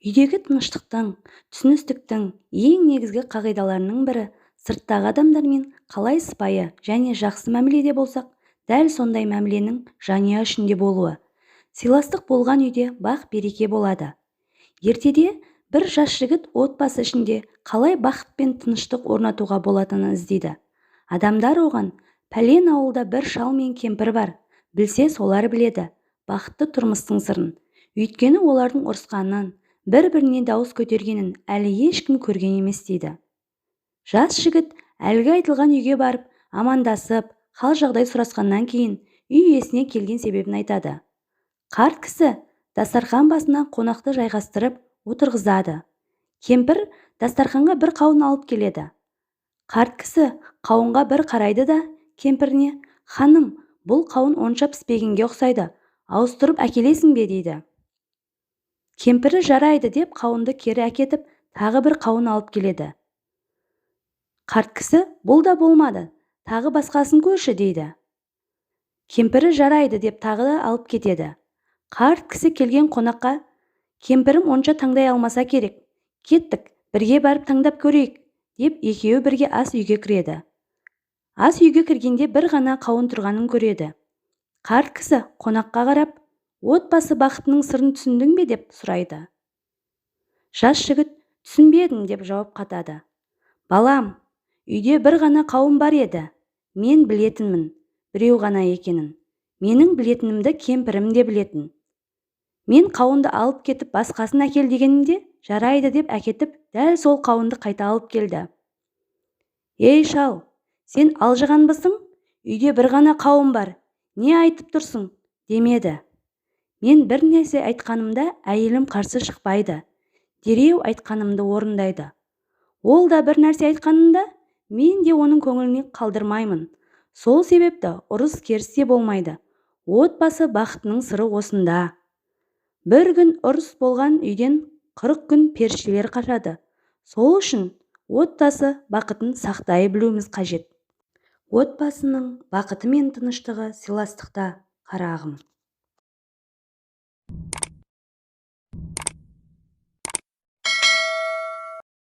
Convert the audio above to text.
Үйдегі тыныштықтың, түсіністіктің ең негізгі қағидаларының бірі сырттағы адамдармен қалай сыпайы және жақсы мәміледе болсақ, дәл сондай мәміленің жанұя ішінде болуы. Сыйластық болған үйде бақ-береке болады. Ертеде бір жас жігіт отбасы ішінде қалай бақыт пен тыныштық орнатуға болатынын іздейді. Адамдар оған: пәлен ауылда бір шал мен кемпір бар, білсе солар біледі бақытты тұрмыстың сырын. Өйткені олардың ұрысқанын, бір-біріне дауыс көтергенін әлі ешкім көрген емес дейді. Жас жігіт әлгі айтылған үйге барып, амандасып, хал-жағдай сұрасқаннан кейін үй иесіне келген себебін айтады. Қарт кісі дастархан басына қонақты жайғастырып отырғызады. Кемпір дастарханға бір қауын алып келеді. Қарт кісі қауынға бір қарайды да кемпіріне: «Ханым, бұл қауын онша піспегенге ұқсайды, ауыстырып әкелесің бе?» дейді. Кемпірі жарайды деп қауынды кері әкетіп, тағы бір қауын алып келеді. Қарт кісі: бұл да болмады, тағы басқасын көрші дейді. Кемпірі жарайды деп тағы да алып кетеді. Қарт кісі келген қонаққа: кемпірім онша таңдай алмаса керек, кеттік, бірге барып таңдап көрейік деп екеуі бірге ас үйге кіреді. Ас үйге кіргенде бір ғана қауын тұрғанын көреді. Қарт кісі қонаққа қарап: отбасы бақытының сырын түсіндің бе деп сұрайды. Жас жігіт түсінбедім деп жауап қатады. Балам, үйде бір ғана қауын бар еді, мен білетінмін біреу ғана екенін. Менің білетінімді кемпірім де білетін. Мен қауынды алып кетіп басқасын әкел дегенімде, жарайды деп әкетіп, дәл сол қауынды қайта алып келді. Ей шал, сен алжығанбысың? Үйде бір ғана қауын бар, не айтып тұрсың демеді. Мен бір нәрсе айтқанымда әйелім қарсы шықпайды, дереу айтқанымды орындайды. Ол да бір нәрсе айтқанында мен де оның көңіліне қалдырмаймын. Сол себепті ұрыс-керіс те болмайды. Отбасы бақытының сыры осында. Бір күн ұрыс болған үйден 40 күн періштелер қашады. Сол үшін отбасы бақытын сақтай білуіміз қажет. Отбасының бақыты мен тыныштығы сыйластықта, қарағым.